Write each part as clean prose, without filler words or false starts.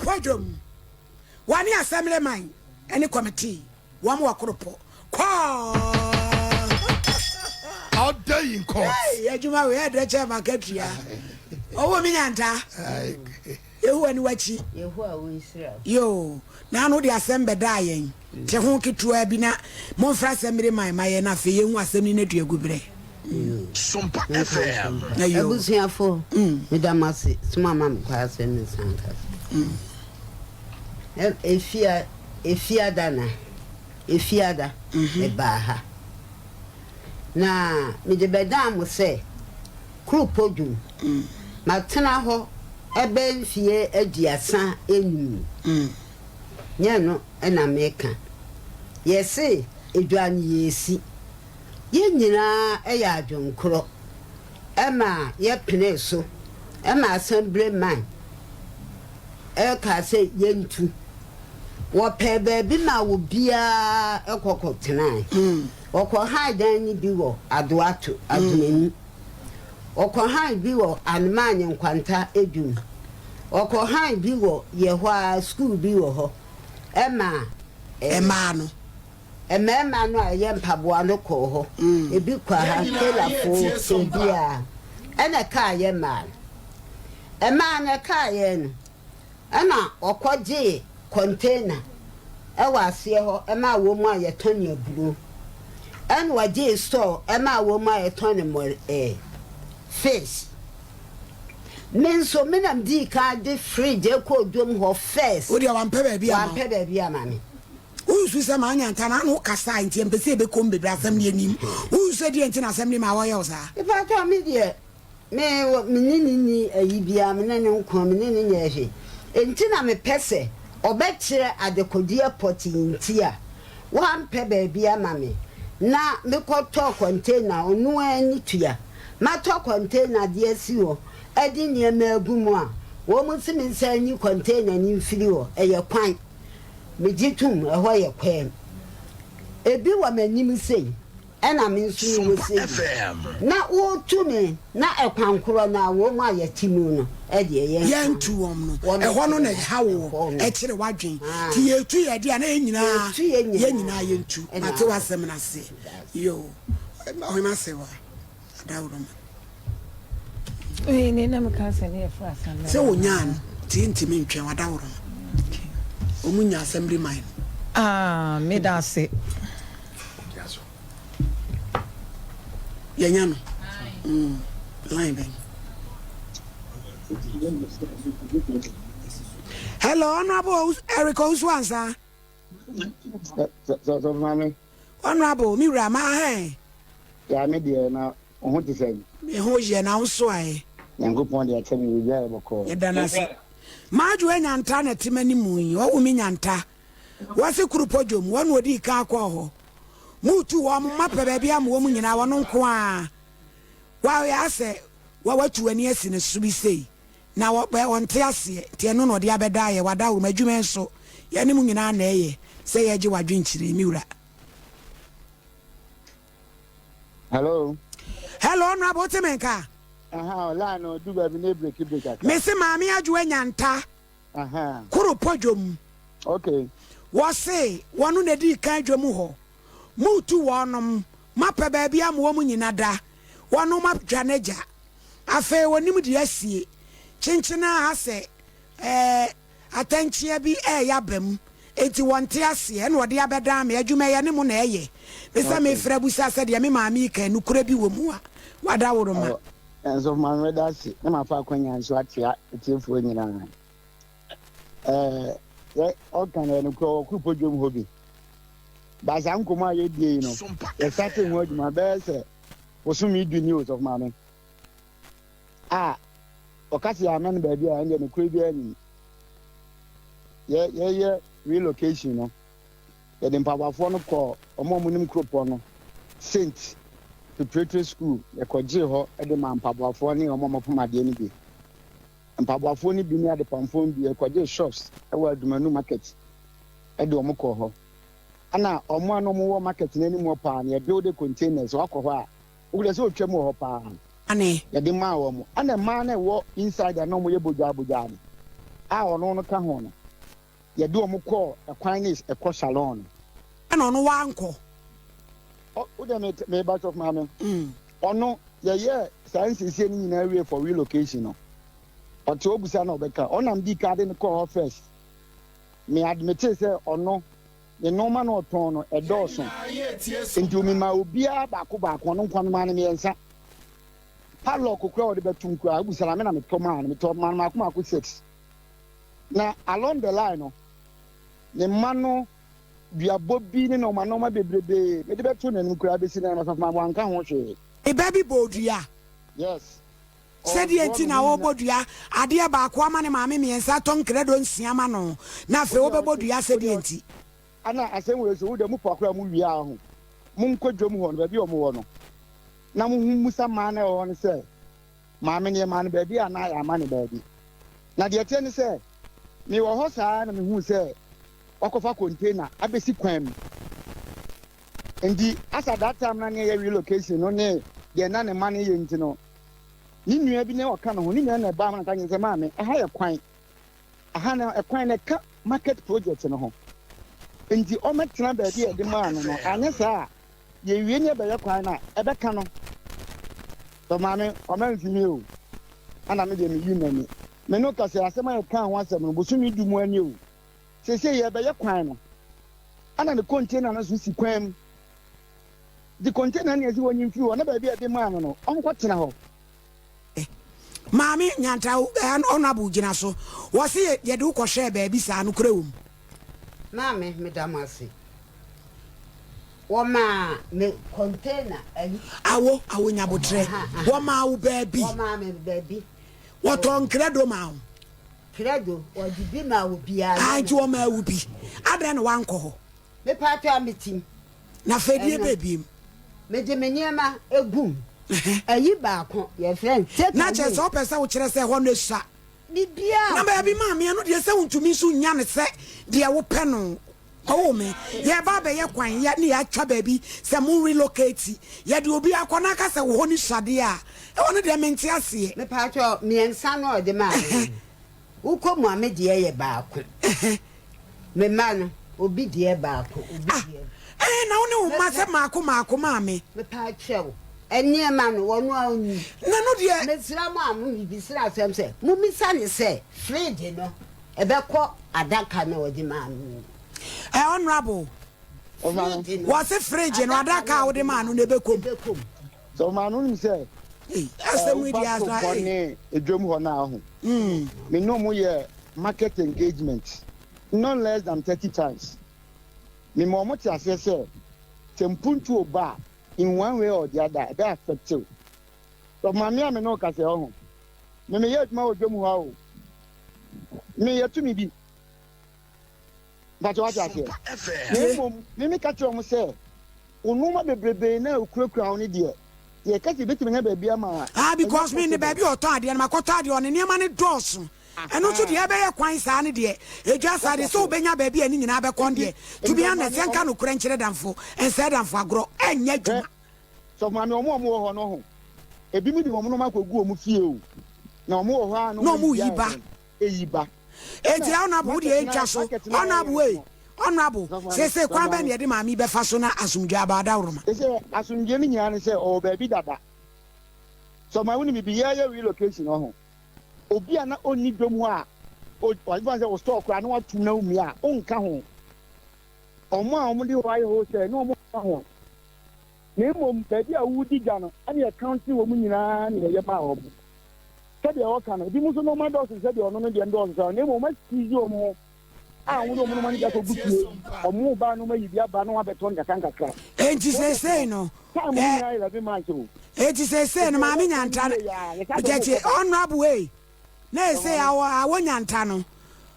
Koropɔ dwom. Wɔne assemblyman ne committee wɔn wɔ Koropɔ. Kɔɔ. All day in court. Hey, adwuma wei ɛdɛ kyɛ makatua. Ɔwɔ mi nyanta. Yehowa ni w'akyi. Yehowa wo nhyira wo. Yoo, na ano de asɛm bɛdaa yɛn. Te ho ketewa bi na momfra asɛm mmere man ma yɛn na afei yɛhu asɛm ni na dua gu berɛ. Sompa FM. Ayo. Abusuafo, meda mo ase sɛ moama me kwan sɛ mensan nkasa. Efia, Efiada na, Efiada, mebaa ha. Na mede bɛdaa mo sɛ Kuropɔ dwom. Matena hɔ ɛbɛyɛ mfeɛ 35 ni. Nyɛ ɛno na meka. Yɛse edwa no yɛresi. Yɛn nyinaa yɛ adwenkorɔ ma yɛpenee so ma Assemblyman kaa sɛ yɛntu. Wɔpɛɛ baabi maa obiara kɔ kɔtenae. Wɔkɔhan dan no bi wɔ Adoato, Adomani. Wɔkɔhan bi wɔ Anemanye Nkwanta Edwum. Wɔkɔhan bi wɔ yɛ hɔ ara, sukuu bi wɔ hɔ ma Mmaa no. Mmarima no a ɛyɛ mpaboa no kɔɔ hɔ, ebi kɔ ha, Kelafo, obiara. Ɛna ɛkaa yɛ mmaa no. Mmaa no ɛkaa yɛn no, ɛna wɔkɔgyee container ɛwɔ aseɛ hɔ ɛmaa wɔn a yɛtɔn aburo. Ɛna wɔgyee store ɛmaa wɔn a yɛtɔn mmɔre ɛɛ fish. Me nso me na medii kan de fridge ɛkɔɔ dwom hɔ first. Wo deɛ wampɛ baabi ama wo. Wampɛ baabi ama me. Wonsu sɛ manya nta na ano kasae nti ɛmpɛ sɛ yɛbɛkɔ mu bebree asɛm no yɛnim. Wonsu sɛ deɛ nti na asɛm no ma wɔyɛ wo saa? Mepakyɛw me deɛ me wɔ me ne no nni ayi biara me ne no nko me ne no nyɛɛ hwee nti na me pɛ sɛ ɔbɛkyerɛ adekodeɛ pɔtee nti a wampɛ baabi ama me na me kɔ tɔɔ container ɔno ara ani tua matɔ container de asi hɔ ɛde nneɛma agu mu a wɔn se me nsan nyi container no mfiri hɔ ɛyɛ kwan. Megye tom, ɛhɔ yɛ kwaam. Ebi wɔ m'anim sei, ɛna me nso mewɔ sei. Na wotu me, na ɛkwan korɔ no a wɔn a yɛte mu no deɛ yɛnka Yɛntu wɔn no, ɛhɔ no na ɛha woɔ, ɛkyere w'adwen. Nti yɛtu yɛn deɛ a, na yɛn nyinaa, yɛn nyinaa yɛntu. Mate w'asɛm no ase. Yoo, Ɔhema Asewa. Adaworoma. Sɛ wɔnyaa no nti yɛntumi ntwɛn w'adaworoma. Wɔn nya assembly man no. Ah, meda ase. Yɛnya no. Line bɛn. Hello, Honorable Eric Owusu Ansa. Sɔfo maame. Honourable, me wura, ma hɛn. Yaa me deɛ na wo ho te sɛn? Me ho yɛ, na wo nso aɛ? Nyankopɔn de akyɛ me, biribiara yɛ bɔkɔɔ. Yɛda no ase. Madwo Nyanta na ɛte m'anim yi, ɔwo me Nyanta. Wɔse Kurupɔ dwom, wɔn na wɔdii kan kɔɔ hɔ. Moretu wɔn, moapɛ baabi ama wɔn nyinaa, wɔno nko ara. Wɔayɛ asɛ watu w'ani asi ne so bi sei. Na wɔ bɛ ɔnte aseɛ, nti ɛno na ɔde abɛdaa yɛ, w'adaworo mu adwuma yi nso, yɛne mo nyinaa na ɛyɛ, sɛ yɛregye w'adwenkyerɛ, me wura. Hello. Hello, Honourable, wote me nka? Aha, line no du baabi na ebreki break kakra. Mese Maame Adwoa Nyanta, Aha. Koropɔ dwom. Okay. Wɔse wɔno na edii kan dwom hɔ. Moretu wɔnom, moapɛ baabi ama wɔn nyina da, wɔnom adwa n'agya. Afei onim deɛ asie. Kyenkyen ara sɛ ɛɛ atɛnkyea bi reyɛ aba mu. Enti wɔnte aseɛ. Ɛna ɔde abɛdan me. Adwuma yi, ɛne mo na ɛyɛ. Me sɛ mefrɛ abusa sɛ deɛ me maame yi ka yi, nokorɛ bi wɔ mu a, wadaworoma. Ɔ, Nsɔfo Maame meda ase na mafa akwanya nso akyea atiefoɔ nyinaa. Ɛɛ, yɛ ɔka no yɛ nokorɛ wɔ Kuropɔ dwom hɔ bi. Ba saa nkɔmmɔ a yɛdie yi no, yɛsate ho adwuma bɛyɛ sɛ bosome du ni o sɔfo maame a ɔka sɛ yɛama no baabi a ɛndeɛ nokorɛ biara nim yɛ yɛyɛ relocation no yɛde mpaboafoɔ no kɔɔ ɔmo a ɔmo nim kuropɔn no Saint Preparatory School yɛkɔgyee hɔ de ma mpaboafoɔ ne ɔmo a ɔmo pam adeɛ no bi mpaboafoɔ no bi ne adepamfoɔ no bi yɛkɔgyee shops ɛwɔ Adumanu market ɛde ɔmo kɔɔ hɔ Ɛna ɔmo a na ɔmo wɔ market no anim hɔ paa no yɛ build containers wakɔ hɔ a wohu dɛ sɛ otwam wɔ hɔ paa Ane. yɛde maa wɔn. Ɛna mmaa no a ɛwɔ inside a na ɔmo yɛ bodwaa bodwaa no a ɔno no ka ho no. yɛde wɔn kɔɔ ɛkwan ne ɛkɔ Shalom no. Ɛna ɔno wankɔ. Ɔ wo deɛ me meba sɔfo maame. Ɔno yɛyɛɛ saa nsiesie no nyinaa wie for relocation no. Ɔte hɔ bisa na ɔbɛka. Ɔnam dii kan de no kɔɔ hɔ first. Me admitee sɛ ɔno ne nnoɔma na ɔtɔn no ɛdɔɔso. Nti memaa obiara baako baako, ɔno nkoa memaa no mmiɛnsa. Padlock koraa a ɔde bɛtom koraa, wobisa no a me na metɔ maa no, metɔ maa no maako maako six. Na along the line no, ne mma no duabɔ bi ne nnoɔma nnoɔma bebrebee mede bɛto n'anim koraa bɛsi nnɛ no, Ɔsɔfo Maame wanka ho hwee. Ne ba bi bɔɔ dua. Yes. Sɛdeɛ nti na ɔrebɔ dua, adeɛ baako ama ne maame mmiɛnsa atɔ nkrɛdɔ nsia ama no, na afei wobɛbɔ dua sɛdeɛ nti. Ana asɛm wei so, wo deɛ mo pa koraa mo wie a ho, mo nkɔ dwam hɔ no, baabi a wɔn wɔ no, na mo ho mmusa mmaa no a ɛwɔ hɔ no sɛ, maame no yɛmaa no baabi anaa yɛamma no baabi. Na deɛ ɛteɛ ne sɛ, mewɔ hɔ saa na mehuu sɛ wakɔfa container abɛsi kwan mu. Nti as at that time na ne yɛ relocation no ne deɛ na ne mma no yɛ nti no, ne nua bi ne ɔka ne ho, ne nua na ɛbaa ma no ka kyerɛ sɛ maame, ɛha yɛ kwan, ɛha no ɛkwan no ɛka market project no ho. Nti ɔmɛtena baabi a yɛde maa no no, anyɛ saa a yɛwie ne ɛbɛyɛ kwan no a, ɛbɛka no. Sɛ maame, ɔma mfi mi o, ana me deɛ meyi m'ani. Me no ka sɛ asɛm a yɛkaa ho asɛm no, bosome du mu ani o. Seesei yɛrebɛyɛ kwan no, ana ne container no nso si kwan mu. Nti container no yɛsi wɔnyi mfiri hɔ na baabi a yɛde maa no no, ɔnkɔtena hɔ. Maame Nyantra, Honourable gyina so. Wɔse yɛde wo kɔhwɛɛ baabi saa, nokorɛ wɔ mu? Maame, meda mo ase. Wɔmaa me container ayi. Awo, awo nyabotrɛ. Wɔmaa wo baabi. Wɔmaa me baabi. Wɔtɔɔ nkrɛdo maa wo. Krɛdo, wɔde bi maa obiara. Ah, nti wɔmaa wo bi. Adɛn na woankɔ hɔ? Mepaatɔ a metim. Na fɛdie bɛɛ biem. Mede me nneɛma gu mu. Ayi baako, yɛfrɛ no take Na kyerɛ sɛ wopɛ sɛ wokyerɛ sɛ ɛhɔ no asua. Biribiara. Na baabi maame, ɛno deɛ sɛ wontumi nso nnya no sɛ deɛ wopɛ no. Ɔwoo me. Yɛreba abɛyɛ kwan yɛ ne yɛatwa baabi sɛ mo relocate. Yɛde obi akɔ na aka sɛ wo hɔ no sua deɛ a, ɛhɔ no deɛ mente aseɛ. Mepaatwɔ, mmiɛnsa no a ɔde maa me no, wokɔ mu a me deɛ yɛ baako. Me mma no, obi deɛ baako, obi Ah, deɛ. ɛɛ na wo ne wo mma sɛ maako maako maame. Mepaatwɛw, nneɛma no, ɔno ara ɔnyi. Na no deɛ. Mesrɛ mo a mobisa asɛm sɛ, mommisa no sɛ, fridge no, ɛbɛkɔ adaka no a ɔde maa me no mu? Ɛ honourable, Fridge no, wɔse fridge no, adaka a wode maa no no ɛbɛkɔ mu. Sɛ ɔmaa no wonim sɛ, Ei, ɛɛ asɛm yi woba deɛ kuropɔn asa ei. ne edwam hɔ no a ho, me ne wɔn yɛ market engagement not less than 30 times. Mema wɔn te aseɛ sɛ, sɛ mpuntuo ba a, in one way or the other, ɛbɛ affect wo. Sɛ maame a me ne wo kasa yi ɔho, me meyɛ adwuma wɔ dwam hɔ a o, meyɛ tumi bi. Mpakyɛ wate aseɛ? Na mmom me meka kyerɛ wɔn sɛ, wo nnoɔma bebrebe no a okurakura wo no deɛ, sɛ yɛka sɛ yɛbɛtumi anya baabi ama a, Ah, ɛnyɛ because me ne possible. baabi a ɔtɔn adeɛ no, makɔtɔ adeɛ, ɔne nneɛma no dɔɔso. Ɛno nso deɛ ɛbɛyɛ kwan saa no deɛ, edwa saa deɛ, sɛ wobɛnya baabi a ne nyinaa bɛkɔ no deɛ, to be honest, yɛnka nokorɛ nkyerɛ damfo, nsɛe damfo agorɔ, ɛnyɛ adwuma. Hwɛ, sɔfo maame, wɔn a wɔwɔ hɔ no ho, ebinom de wɔn nnoɔma akɔgu wɔn fie o, na wɔn wɔ hɔ a na Na wɔn wɔn reyi ba. reyi ba. Enti honourable wo deɛ ɛntwa so, honourable ei, honourable, seesei kwan bɛn na yɛde maame yi bɛfa so na asomdwoeɛ aba adaworoma? Seesei asomdwoeɛ no nyinaa ne sɛ ɔwɔ baabi dada. Sɔfo maame wonim biribi, yɛreyɛ relocation ɔho, obi a na ɔnni dwom hɔ a, ɔfa no sɛ wo store koraa na watom na womia a, wonka ho. Wɔn a wɔde hɔ ayɛ wholesale no wɔnka ho. Na mmom baabi a wodi dwa no ɛna yɛkaunte wɔn nyinaa na yɛyɛ maa wɔn. Sɛdeɛ wɔka no, ebinom nso nneɛma dɔɔso sɛdeɛ ɔno no deɛ ndɔɔso saa, na mmom wɔasqueeze wɔn ho a wɔde wɔn nneɛma no bi akɔgu fie, wɔn ba no wɔayi bi aba na wɔabɛtɔ no nkakra nkakra. Enti seesei no, Time no eh, nyinaa yɛ 11 months o. enti seesei no, Enti Maame yɛyɛ kwan Nyanta no no, wie yɛ a, yɛsan de wɔn gyɛkye, rekɔ back. Honourable ei, na seesei awɔ, awɔ Nyanta no,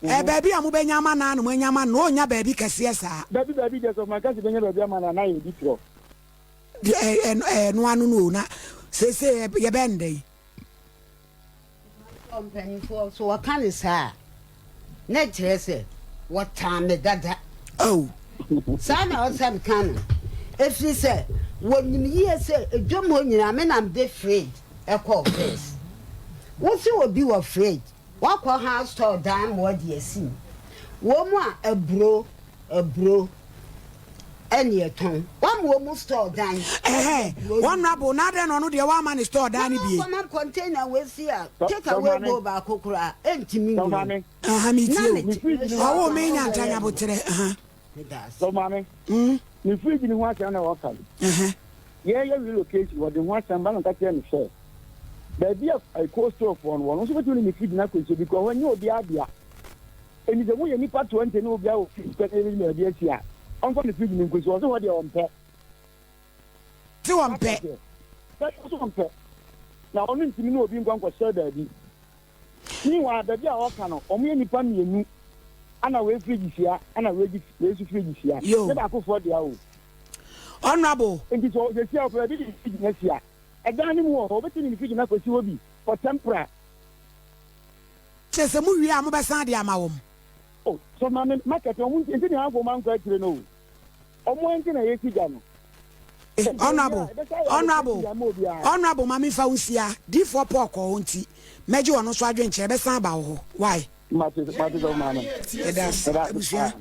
eh, baabi a mobɛnya ama no ara na moanya ama no, na ɔnnya baabi kɛseɛ saa. Dabi, dabi, deɛ sɔfo Mankasi bɛnya baabi ama no a, na yɛdi torɔ. Deɛ, eh, eh, eh, ɛno ano no o, na seesei yɛbɛyɛ no dɛn? Mpakyɛw mpanyinfoɔ so wɔka no saa a na ɛkyerɛ sɛ wɔtan me dada. Oh. Saa na ɔsɛ meka no ɛfiri sɛ wɔnim yie sɛ dwam hɔ nyinaa me na mede fridge kɔɔ first. Wo se obi wɔ fridge, woakɔ ha store dan ma ɔde asi mu. Wɔn a aburo, aburo ɛne yɛtɔn. Wɔn a wɔn store dan. Ɛhɛ, honourable, na adɛn na ɔno deɛ wamma ne store dan no bie? Na wɔn container wei si a, take away bowl baako koraa, ɛntumi nwura mu. Aha, metie o. Ɔwoo me nya ntanyaboterɛ, aha. Sɛ maame, ne fridge no ho asɛm na wɔka no. Yɛyɛ relocation, wɔde ho asɛm ba na ɔka kyerɛ me sɛ, baabi a cold store foɔ no wɔ no, nso bɛtumi de ne fridge no akɔsi because hɔ nyɛ obiara dea. Enti sɛ moyɛ nnipa 20 na obiara wɔ fridge pɛ na yɛbɛyi baabi asi a, ɔmfa ne fridge no nkɔsi hɔ. Ɔse hɔ deɛ ɔmpɛ. Se ɔmpɛ. Sɛ ɔse ɔmpɛ. Na ɔno ntumi ne obi nkɔ nkɔhyɛ baabi. Meanwhile, baabi a ɔka no, wɔyɛ nnipa mmienu, ɛna wei fridge hyia, ɛna wei gye wei nso fridge hyia. Yo. Ne baakofoɔ dea o. Honourable. Nti sɛ ɔsɛsi a ɔpɛ baabi de ne fridge no asi a, ɛdan no mu wɔ hɔ, ɔbɛtumi de ne fridge no akɔsi hɔ bi for temporary. Kyerɛ sɛ mo wie a mobɛsan de ama wɔn. Oh, so maame market no, wɔn nti, nti na yɛamfa wɔn ankɔ akyire no o. Wɔn nti na yɛsi gya no. Honourable, honourable, honourable ma menfa wo nsia, diifoɔ Paul kɔɔ hɔ nti mɛgye ɔno nso adwenkyerɛ, bɛsan aba wo hɔ, why? Mate, mate sɛ maame. Yɛda ase, abusua.